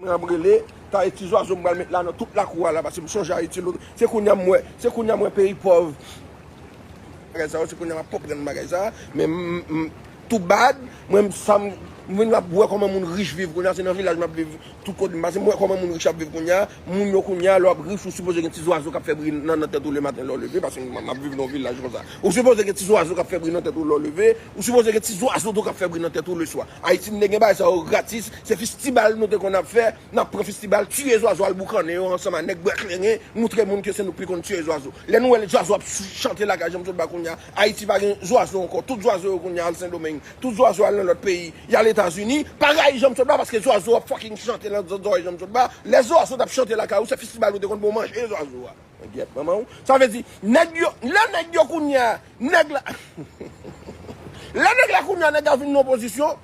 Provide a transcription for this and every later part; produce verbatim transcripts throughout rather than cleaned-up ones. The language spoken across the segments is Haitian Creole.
N ap rele, ta e ti zwazo m pral met la nan tout lakou a la, paske m sonje Ayiti lòt. Se kounye a m wè, se kounye a m wè peyi pòv. Bagay sa yo, se kounye a m ap konprann bagay sa, men m, m, too bad, mwen, sa m, m vin ap wè kòman moun rich viv kounye a, se nan vilaj m ap viv, tout kote m pase, m wè kòman moun rich ap viv kounye a, moun yo kounye a, lè w ap rich, ou sipoze gen ti zwazo k ap fè bri nan, nan tèt ou lematen lè w leve, paske m, m ap viv nan yon vilaj konsa. Ou sipoze gen ti zwazo k ap fè bri nan tèt ou lè w leve, ou sipoze gen ti zwazo tou k ap fè bri nan tèt ou leswa. Ayiti, n te gen bagay sa yo gratis, se fistibal nou te konn ap fè, n ap pran fistibal, tiye zwazo, al boukannen yo ansanm ak nèg bwè kleren, moutre moun ke se nou k pi konn tiye zwazo. Lè nou wè zwazo ap chante lakay Janm Sot Ba kounye a, Ayiti pa gen zwazo ankò, tout zwazo yo kounye a al Sendomeng, tout zwazo al nan lòt peyi, y al Etazini, pa rayi Janm Sot Ba paske zwazo ap fucking chante nan zòrèy Janm Sot Ba. Lè zwazo t ap chante lakay ou, se fistibal ou te konn ba w manje zwazo a. Gyèt manman w. Sa vle di, nèg yo, lè nèg yo kounye a, nèg la, lè nèg la kounye a, nèg la vin nan pozisyon,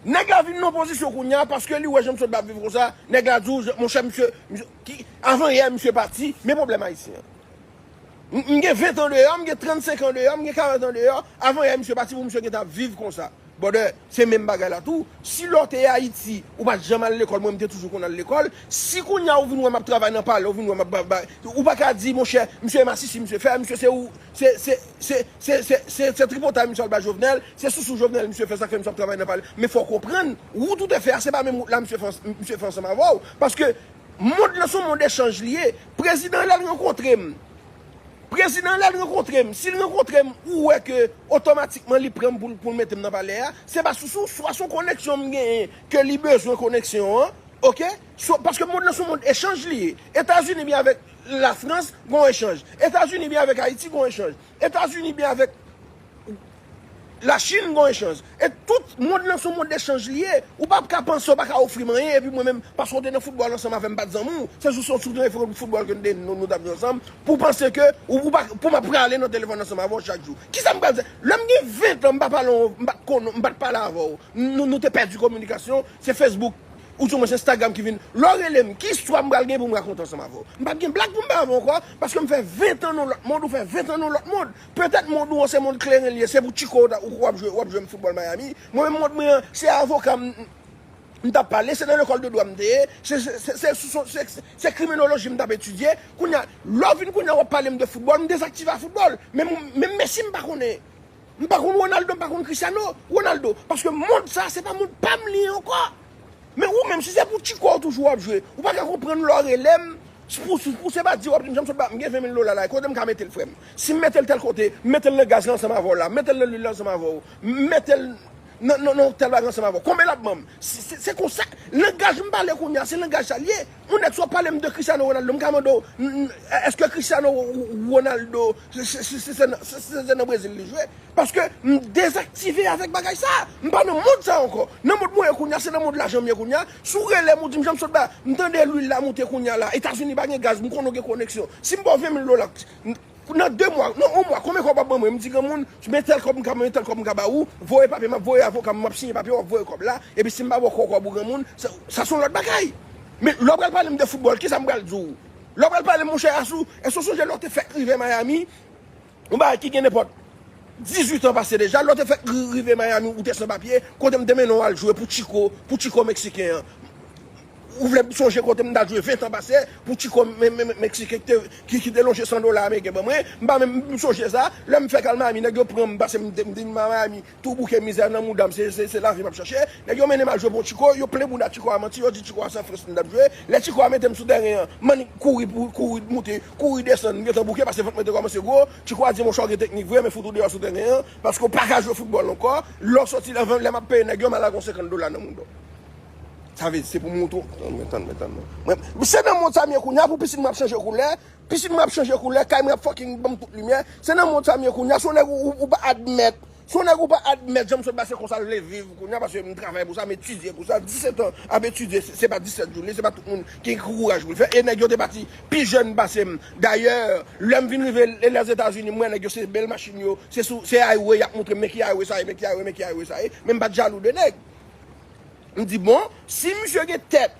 nèg la vin nan pozisyon kounye a, paske li wè Janm Sot Ba ap viv konsa, nèg la di w, monchè, misye, misye, ki, avan yè, misye pati, men pwoblèm ayisyen an. M, m gen ven an deyò, m gen trannsenk an deyò, m gen karant an deyò, avan yè, misye pati pou misye gentan ap viv konsa. Brother, se menm bagay la tou. Si lè w te Ayiti, ou pa t janm al lekòl, mwen, m te toujou konn al lekòl. Si kounye a ou vin wè m ap travay nan palè, ou vin wè m ap ba, ba, ou pa ka di, monchè, misye e masisi, misye fè, misye se ou, se, se tripotay misye al bay Jovenel, se sousou Jovenel misye fè, sa k fè misye ap travay nan palè. Men fò w konprann, wout ou te fè a, se pa menm wout la misye fè, misye fè ansanm avè w. Paske mond lan se yon mond echanj li ye. Prezidan an lè l rankontre m, Prezidan an lè l rankontre m, si l rankontre m, ou wè ke otomatikman li pran m pou, pou l mete m nan palè a, se pa sousou, swa se yon koneksyon m genyen ke li bezwen koneksyon an, oke? So, paske mond lan se yon mond echanj li ye. Etazini byen avèk Lafrans, gen yon echanj. Etazini byen avèk Ayiti, gen yon echanj. Etazini byen avèk Lachin, gen yon echanj. E tout mond lan se yon mond echanj li ye. Ou p ap ka panse w pa ka ofri m anyen, epi mwen menm, paske w te nan foutbòl ansanm avè m, m pa t zanmi w. Se sou, sou, sou teren foutbòl ke nou te, nou, nou t ap jwe ansanm. Pou w panse ke ou, ou pa, pou m ap prale nan telefòn ansanm avè w chak jou. Kisa m pral fè? Lè m gen ven an, m pa pale w, m pa t konnen, m pa t pale avè w. Nou, nou te pèdi kominikasyon, se Facebook, ou dimwens Instagram ki vin. Lè w rele m, ki istwa m pral gen pou m rakonte ansanm avè w? M p ap gen blag pou m bay avè w ankò, paske m fè ven an nan lòt mond, ou fè ven an nan lòt mond. Petèt mond ou an se mond kleren li ye, se pou Chico w ta, ou w ap jwe, w ap jwe foutbòl Miami. Mwen menm mond mwen an, se avoka m, m t ap pale, se nan lekòl de dwa m te ye, se, se, se, se, se, se, se kriminoloji m t ap etidye. Kounye a, lè w vin kounye a w ap pale m de foutbòl, m dezaktive a foutbòl. Men, men Messi m pa konnen. M pa konn Ronaldo, m pa konn Cristiano Ronaldo. Paske mond sa, se pa mond pa m li ye ankò. Men ou menm, si se pou Chico w toujou w ap jwe, ou pa ka konprann lè w rele m, pou, pou se pa di w ap di m, Janm Sot Ba, m gen ven mil dola la, kote m ka mete l, frè m? Si m mete l tèl kote, m mete l nan gaz la ansanm avè w la, m mete l nan lwil la ansanm avè w, m mete l nan, nan, nan tèl bagay ansanm avè w, konbyen l ap ban m? Se, se, se konsa, langaj m pale kounye a, se langaj sa l ye. Yon nèg sot pale m de Cristiano Ronaldo, m ka mande w, n-, n-, èske Cristiano Ronaldo, se, se, se, se, se, se, se nan Brezil li jwe? Paske m dezaktive avèk bagay sa. M pa nan mond sa ankò. Nan mond mwen ye kounye a, se nan mond lajan m ye kounye a. Si w rele m, ou di m, Janm Sot Ba, m tande lwil la moute kounye a la. Etazini pa gen gaz, m konnen w gen koneksyon. Si m ba w ven mil dola, n-, nan de mwa, nan yon mwa, konbyen kòb w ap ban mwen? M di granmoun, men tèl kòb m ka, men tèl kòb m ka ba ou, voye papye, m ap voye avoka m, m ap siyen papye, w ap voye kòb la. Epi si m pa ba w kòb ou granmoun, sa, sa se yon lòt bagay. Men lè w pral pale m de foutbòl, kisa m pral di w? Lè w pral pale m, monchè Asou, èske w sonje lè w te fèk rive Miami? Yon bagay ki gen nenpòt dizuit an pase deja, lè w te fèk ri-, rive Miami, ou te san papye, kote m te mennen w al jwe pou Chico, pou Chico Meksiken an. Ou vle m sonje kote m t al jwe ven an pase, pou Chico me-, me-, me-, Meksiken ki te, ki, ki te lonje san dola ameriken ban mwen, m pa menm sonje sa, lè m fèk al Miami, nèg yo pran m, pase m te, m te vin Miami, tou bouke mizè nan mouda m, se, se, se lavi m ap chache. Nèg yo mennen m al jwe pou Chico, yo plen bouda Chico a manti, yo di Chico a se an Frans m t ap jwe. Lè Chico a mete m sou tèren an, m annik kouri pou, kouri moute, kouri desann, m gentan bouke, paske vant mwen te kòmanse gwo. Chico a di, monchè, w gen teknik vre, men fout ou deyò sou tèren an, paske w pa ka jwe foutbòl ankò. Lè w soti la, lè m ap peye nèg yo, m al lage yon senkant dola nan mouda w. Sa vle di, se pou m montre w. Tann, men, tann, men, tann, men. Mwen, se nan mond sa m ye kounye a, pou pitit mwen ap chanje koulè, pitit mwen ap chanje koulè, kay mwen ap fucking ban m tout limyè. Se nan mond sa m ye kounye a, se yon nèg ou, ou, ou pa admèt. Se yon nèg ou pa admèt, Janm Sot Ba se konsa l vle viv kounye a, paske m travay pou sa, m etidye pou sa, disèt an ap etidye, se, se pa disèt jou li, se pa tout moun ki gen kouraj pou l fè. E nèg yo te pati pi jèn pase m. Dayè, lè m vin rive Lèzetazini, m wè nèg yo se bèl machin yo, se sou, se highway y ap montre m, men ki highway sa ye, men ki highway, men ki highway sa ye. Men m pa t jalou de nèg. M di, bon, si misye gen tèt,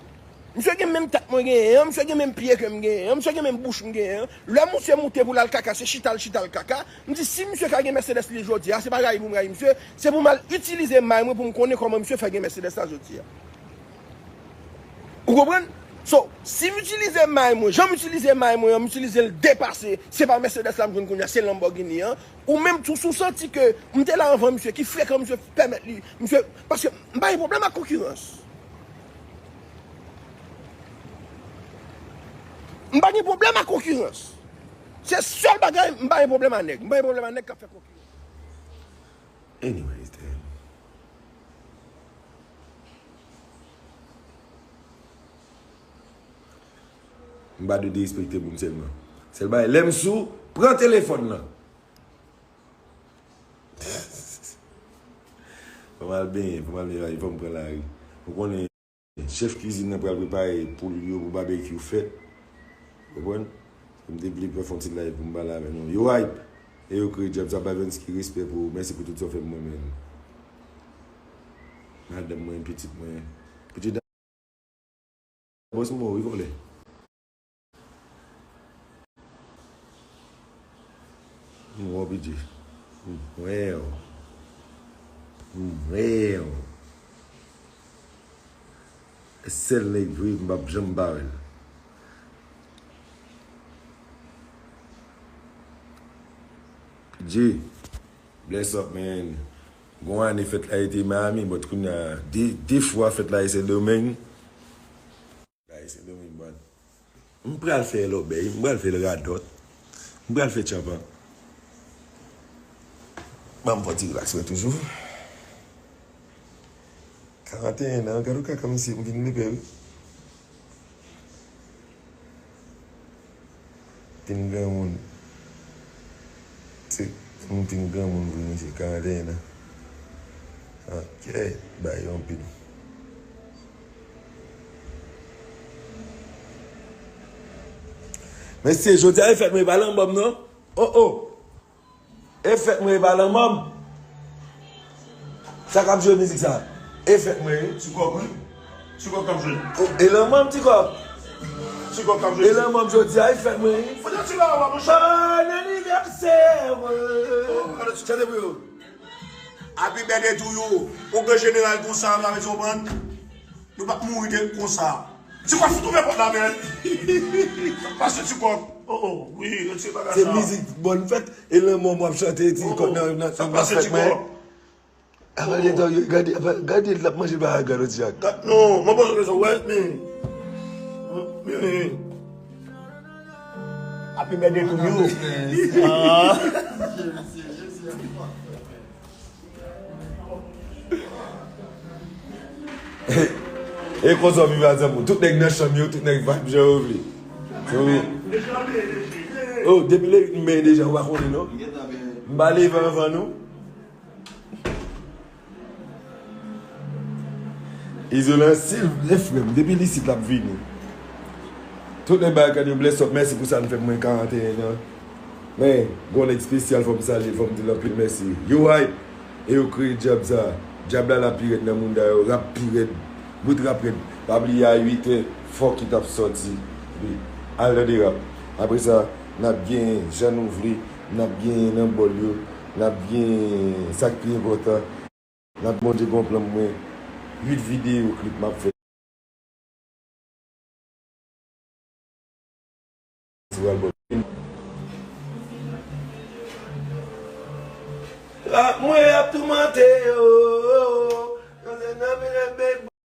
misye gen menm tèt mwen genyen an, misye gen menm pye ke m genyen an, misye gen menm bouch m genyen an, lè misye moute pou l al kaka, se chita l chita l kaka. M di, si misye ka gen Mercedes li jodi a, se pa rayi pou m rayi misye, se pou m al itilize may mwen pou m konnen kòman misye fè gen Mercedes la jodi a. Ou konprann? So, si m itilize may mwen, jan m itilize may mwen an, m itilize l depase, se pa Mercedes la m jwenn kounye a, se Lamborghini an. Ou menm tou, si w santi ke m te la anvan misye, ki frekan misye pèmèt li, misye, paske m pa gen pwoblèm ak konkirans. M pa gen pwoblèm ak konkirans. Se sèl bagay, m pa gen pwoblèm a nèg. M pa gen pwoblèm a nèg k ap fè konkirans. Anyways, then. M pa dwe derespekte moun sèlman. Sèl bagay, lè m sou, pran telefòn nan. Fò m al benyen, fò m al benyen, fò m pran lari. Ou konnen, chèf kizin nan pral prepare poul yo pou babekyou fèt. Ou konprann? M te vle fè yon ti live pou m pale avè nou. Yo hype. E yo kreye djab sa, Bavensky, respè pou ou. Mèsi pou tout sa w fè pou mwen, men. Madanm mwen, pitit mwen. Pitit Bòs mwen, wi, vòlè. Mwen, pidji. Mwen. Mwen. E sèl nèg vre, m p ap janm pa wè l. Pidji. Bless up, man. Gon ane fèt la rete Miami, but kounye a, de, de fwa fèt la e Sendomeng. La e Sendomeng, but m pral fè lòbèy, m pral fè l radòt, m pral fè tchanpan. Ban m fè ti relax mwen toujou. Karanteyen an, gad yon kaka misye, m vin lepè, wi. Pin granmoun. Se moun pin granmoun vre, mesye, karanteyen an. Ok, bay yo anpil. Mesye, jodi a e fèt mwen, e pa lanmò m non. Oh, oh. E fèt mwen, e pa lanmò m. Sa k ap jwe mizik sa? E fèt mwen, wi. Ti kòk, wi. Ti kòk k ap jwe. Oh, e lanmò m, ti kòk. Ti kòk k ap jwe. E lanmò m jodi a, e fèt mwen, wi. Fò di ti la, monchè. Bon anivèsè, mwen. Oh, gade ti chante pou yo. Happy birthday to you. Yon gran jeneral konsa, m ta vle di w konprann. Nou p ap mouri de konsa. Ti kòk fout ouvè pòt la, men. Sa k pase, ti kòk? Oh, oh, wi, retire bagay sa. Se mizik bòn fèt, e lanmò m w ap chante, ti kòk nan, nan, nan fèt mwen. Gade, gade, gade, gade, l ap manje bagay gado ti ak. Non, mwen poze bezwen wè, men. Men. Happy birthday to you. Ah. E konsa w viv a Zanpou. Tout nèg nan chanm yo, tout nèg vibe jan yo vle. So, oh, depi le uit m benyen deja, ou pa konnen non. M pa leve anvan nou. Izolan, silvouplè, frè m, depi l isit, l ap vini. Tout nèg Balkan yo, bless up, mèsi pou sa n fè pou mwen, karanteyen an. Men, gon nèg espesyal, fò m salye l, fò m di l anpil mèsi. Yo hype, e yo kreye djab sa. Djab la, l ap pi rèd nan mounda yo, rap pi rèd, bout rap rèd. Pa bliye a uit è, fòk it ap sòti. Wi, al tande rap. Apre sa, n ap gen jan nou vle, n ap gen nan bòl yo, n ap gen sa k pi enpòtan. N ap Bondye gon plan pou mwen. Uit videyo klip m ap fè.